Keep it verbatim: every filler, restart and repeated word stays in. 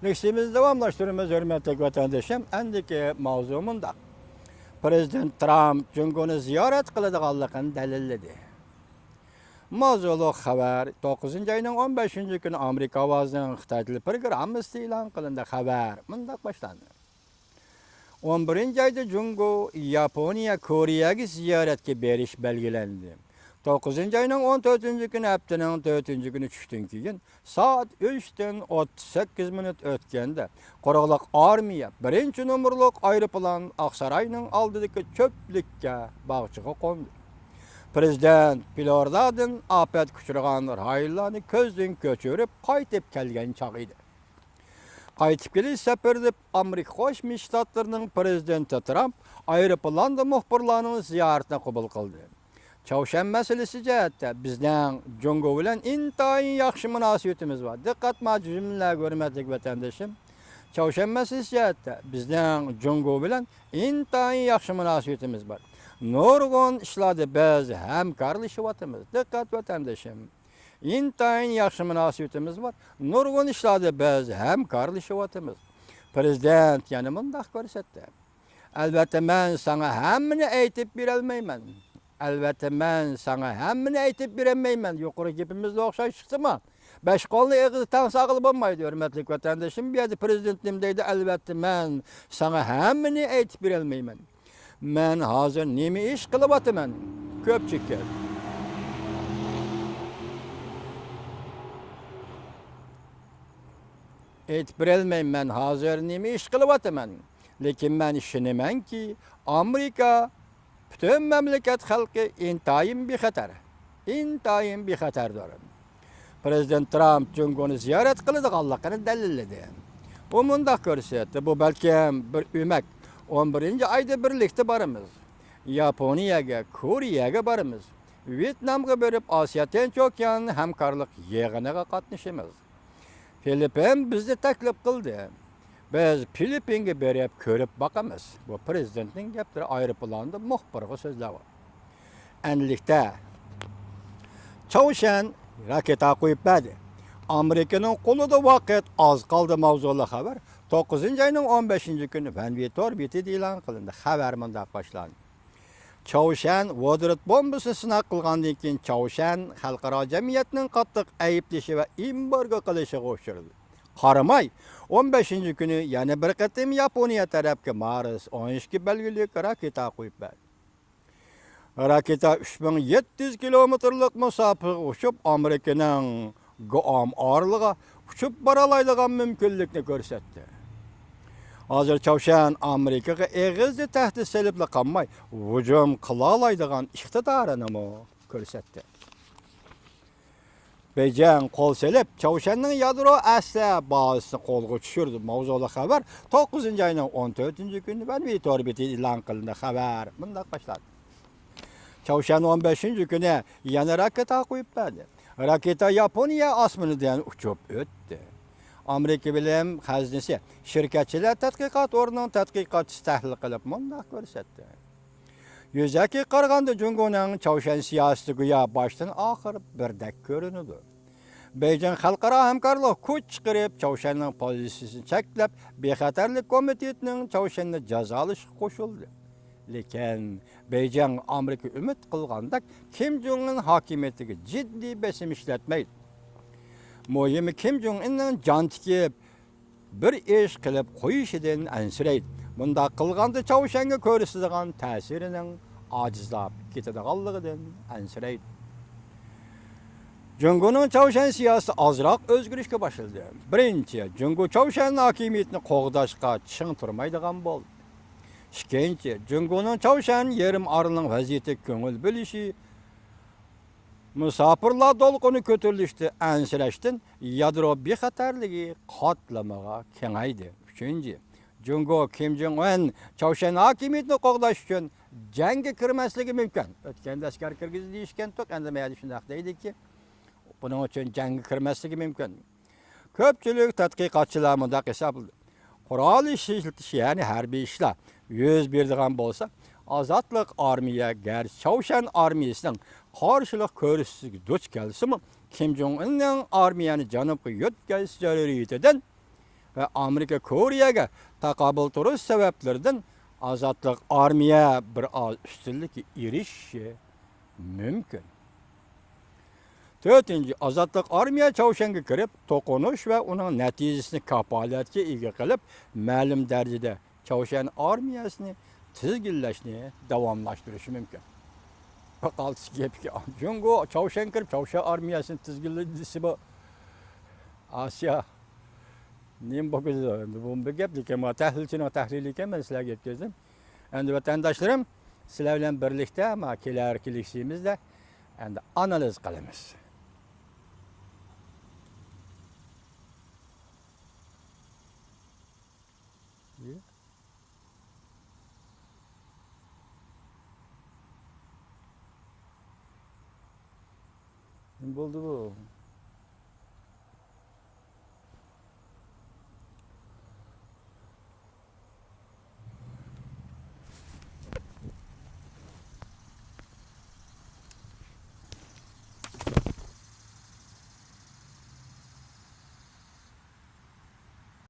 لېكسىيىمىزنى داۋاملاشتۇرىمىز، ھۆرمەتلىك ۋەتەندىشىم. ئەندىكى ماۋزۇ مۇنداق. پرېزىدېنت ترامپ جۇڭگونى زىيارەت قىلىدىغانلىقىنى دەلىللىدى. ماۋزۇلۇق خەۋەر. توققۇزىنچى ئاينىڭ ئون بەشىنچى كۈنى ئامېرىكا ئاۋازىنىڭ خىتاي تىلى پروگراممىسىدا ئېلان قىلىندى. خەۋەر مۇنداق باشلاندى. ئون بىرىنچى ئايدا جۇڭگو، ياپونىيە، كورېيەگە زىيارەتكە بېرىش بەلگىلەندى. توققۇزىنچى ئاينىڭ ئون تۆتىنچى كۈنى، ھەپتىنىڭ تۆتىنچى كۈنى چۈشتىن كېيىن سائەت ئۈچتىن ئوتتۇز سەككىز مىنۇت ئۆتكەندە، قۇرۇقلۇق ئارمىيە بىرىنچى نومۇرلۇق ئايروپىلان ئاقساراينىڭ ئالدىدىكى چۆپلۈككە، باغچىغا قوندى. پرېزىدېنت فلورىدادىن ئاپەتكە ئۇچرىغان رايونلارنى كۆزدىن كۆچۈرۈپ قايتىپ كەلگەن چاغ ئىدى. قايتىپ كېلىش سەپىرىدە ئامېرىكا قوشما شتاتلىرىنىڭ پرېزىدېنتى ترامپ ئايروپىلاندا مۇخبىرلارنىڭ زىيارىتىنى قوبۇل قىلدى. چاۋشيەن مەسىلىسى جەھەتتە بىزنىڭ جۇڭگو بىلەن ئىنتايىن ياخشى مۇناسىۋىتىمىز بار. دىققەت مانا جۈملىلەرگە، ھۆرمەتلىك ۋەتەندىشىم. چاۋشيەن مەسىلىسى جەھەتتە بىزنىڭ جۇڭگو بىلەن ئىنتايىن ياخشى مۇناسىۋىتىمىز بار. نۇرغۇن ئىشلاردا بىز ھەمكارلىشىۋاتىمىز. دىققەت ۋەتەندىشىم. ئىنتايىن ياخشى مۇناسىۋىتىمىز بار. نۇرغۇن ئىشلاردا بىز ھەمكارلىشىۋاتىمىز. پرېزىدېنت يەنە مۇنداق كۆرسەتتى. ئەلۋەتتە، مەن ساڭا ھەممىنى ئېيتىپ بېرەلمەيمەن. ئەلۋەتتە، مەن ساڭا ھەممىنى ئېيتىپ بېرەلمەيمەن. يۇقىرى گېپىمىزدە ئوخشاش چىقتىمۇ؟ بەش قولنى ئېغىزدا تەڭ ساغىلى بولمايدۇ، ھۆرمەتلىك ۋەتەندىشىم. بۇ يەردە پرېزىدېنت نېمە دەيدۇ؟ ئەلۋەتتە، مەن ساڭا ھەممىنى ئېيتىپ بېرەلمەيمەن. مەن ھازىر نېمە ئىش قىلىۋاتىمەن؟ كۆپچىكىپ. ئېيتىپ بېرەلمەيمەن، مەن ھازىر نېمە ئىش قىلىۋاتىمەن. لېكىن مەن ئىشىنىمەنكى، ئامېرىكا پۈتۈن مەملىكەت خەلقى ئىنتايىن بىخەتەر. ئىنتايىن بىخەتەردۇر. پرېزىدېنت ترامپ جۇڭگونى زىيارەت قىلىدىغانلىقىنى دەلىللىدى. ئۇ مۇنداق كۆرسەتتى، بۇ بەلكىم بىر ئۆمەك. ئون بىرىنچى ئايدا بىرلىكتە بارىمىز. ياپونىيەگە، كورېيەگە بارىمىز. ۋيېتنامغا بېرىپ، ئاسىيا تىنچ ئوكيان ھەمكارلىق يىغىنىغا قاتنىشىمىز. فىلىپپىن بىزنى تەكلىپ قىلدى. بىز فىلىپپىنگە بېرىپ كۆرۈپ باقىمىز. بۇ پرېزىدېنتنىڭ گەپلىرى ئايروپىلاندا مۇخبىرغا سۆزلەۋاتىدۇ. ئەنلىكتە چاۋشيەن راكېتا قويۇپ بەردى. ئامېرىكىنىڭ قولىدا ۋاقىت ئاز قالدى ماۋزۇلۇق خەۋەر توققۇزىنچى ئاينىڭ ئون بەشىنچى كۈنى ۋەنۋى تور بېتىدە ئېلان قىلىندى. خەۋەر مۇنداق باشلاندى. چاۋشيەن ۋودورود بومبىسىنى سىناق قىلغاندىن كېيىن، چاۋشيەن خەلقئارا جەمئىيەتنىڭ قاتتىق ئەيىبلىشى ۋە ئېمبارگو قىلىشىغا ئۇچرىدى. قارىماي، ئون بەشىنچى كۈنى يەنە بىر قېتىم ياپونىيە تەرەپكە مارس ئون ئىككى بەلگىلىك راكېتا قويۇپ بەردى. راكېتا ئۈچ مىڭ يەتتە يۈز كىلومېتىرلىق مۇساپىگە ئۇچۇپ، ئامېرىكىنىڭ گۇئام ئارىلىغا ئۇچۇپ بارالايدىغان مۇمكىنلىكنى كۆرسەتتى. ھازىر چاۋشيەن ئامېرىكىغا ئېغىزدا تەھدىت سېلىپلا قالماي، ھۇجۇم قىلالايدىغان ئىقتىدارىنىمۇ كۆرسەتتى. بېيجىڭ قول سېلىپ، چاۋشيەننىڭ يادرو ئەسلىھە بازىسىنى قولغا چۈشۈردى. ماۋزۇلۇق خەۋەر توققۇزىنچى ئاينىڭ ئون تۆتىنچى كۈنى ۋەنۋى تور بېتىدە ئېلان قىلىندى. خەۋەر مۇنداق باشلاندى. چاۋشيەن ئون بەشىنچى كۈنى يەنە راكېتا قويۇپ بەردى. راكېتا ياپونىيە ئاسمىنىدىن ئۇچۇپ ئۆتتى. ئامېرىكا بىلىم خەزنىسى شىركەتچىلەر تەتقىقات ئورنىنىڭ تەتقىقاتچىسى تەھلىل قىلىپ مۇنداق كۆرسەتتى. يۈزەكى قارىغاندا، جۇڭگونىڭ چاۋشيەن سىياسىتى گويا باشتىن ئاخىر بىردەك كۆرۈنىدۇ. بېيجىڭ خەلقئارا ھەمكارلىق كۈچ چىقىرىپ، چاۋشيەننىڭ پوزىتسىيىسىنى چەكلەپ، بىخەتەرلىك كومىتېتىنىڭ چاۋشيەننى جازالىشىغا قوشۇلدى. لېكىن بېيجىڭ ئامېرىكا ئۈمىد قىلغاندەك كىم جۇڭ ئىن ھاكىمىيىتىگە جىددىي بېسىم ئىشلەتمەيدۇ. مۇھىمى كىم جۇڭ ئىننىڭ جان تىكىپ، بىر ئىش قىلىپ قويۇشىدىن ئەنسىرەيدۇ. بۇنداق قىلغاندا چاۋشيەنگە كۆرسىتىدىغان تەسىرىنىڭ ئاجىزلاپ كېتىدىغانلىقىدىن ئەنسىرەيدۇ. جۇڭگونىڭ چاۋشيەن سىياسىتى ئازراق ئۆزگىرىشكە باشلىدى. بىرىنچى، جۇڭگو چاۋشيەن ھاكىمىيىتىنى قوغداشقا چىڭ تۇرمايدىغان بولدى. ئىككىنچى، جۇڭگونىڭ چاۋشيەن يېرىم ئارىلىنىڭ ۋەزىيىتىگە كۆڭۈل بۆلۈشى، مۇساپىرلار دولقۇنى كۆتۈرۈلۈشتە ئەنسىرەشتىن يادرو بىخەتەرلىكى قاتلىمىغا كېڭەيدى. ئۈچىنچى، جۇڭگو كىم جۇڭ ئۇن چاۋشيەن ھاكىمىيىتىنى قوغداش ئۈچۈن جەڭگە كىرمەسلىكى مۇمكىن. ئۆتكەندە ئەسكەر كىرگۈزدى دېيىشكەنتۇق، ئەمدى مەيەردە شۇنداق دەيدىكى، بۇنىڭ ئۈچۈن جەڭگە كىرمەسلىكى مۇمكىن. كۆپچىلىك تەتقىقاتچىلار مۇنداق ھېسابلىدى. قورال ئىشلىتىش، يەنى ھەربىي ئىشلار يۈز بېرىدىغان بولسا، ئازادلىق ئارمىيە گەرچە چاۋشيەن ئارمىيىسىنىڭ قارشىلىق كۆرسىتىشىگە دۇچ كەلسىمۇ، كىم جۇڭ ئىننىڭ ئارمىيەنى جەنۇبقا يۆتكەش زۆرۈرىيىتىدىن ۋە ئامېرىكا كورېيەگە تاقابىل تۇرۇش سەۋەبلىرىدىن ئازادلىق ئارمىيە بىر ئاز ئۈستۈنلۈككە ئېرىشىشى مۇمكىن. تۆتىنچى، ئازادلىق ئارمىيە چاۋشيەنگە كىرىپ، توقۇنۇش ۋە ئۇنىڭ نەتىجىسىنى كاپالەتكە ئىگە قىلىپ، مەلۇم دەرىجىدە چاۋشيەن ئارمىيەسىنى تىزگىنلەشنى داۋاملاشتۇرۇشى مۇمكىن. بىر قالتىس گەپكە، جۇڭگو چاۋشيەنگە كىرىپ، چاۋشيەن ئارمىيەسىنى تىزگىنلىدى دېسە، بۇ ئاسىيا نېمە بولغۇزىدۇ؟ ئەمدى بۇ بىر گەپ، لېكىن ما تەھلىلچىنىڭ تەھلىلى ئىكەن، مەن سىلەرگە يەتكۈزدۈم. ئەمدى ۋەتەنداشلىرىم، سىلەر بىلەن بىرلىكتە ما كېلەر كېلىشىمىزدە ئەمدى ئانالىز قىلىمىز. نېمە بولدى بۇ؟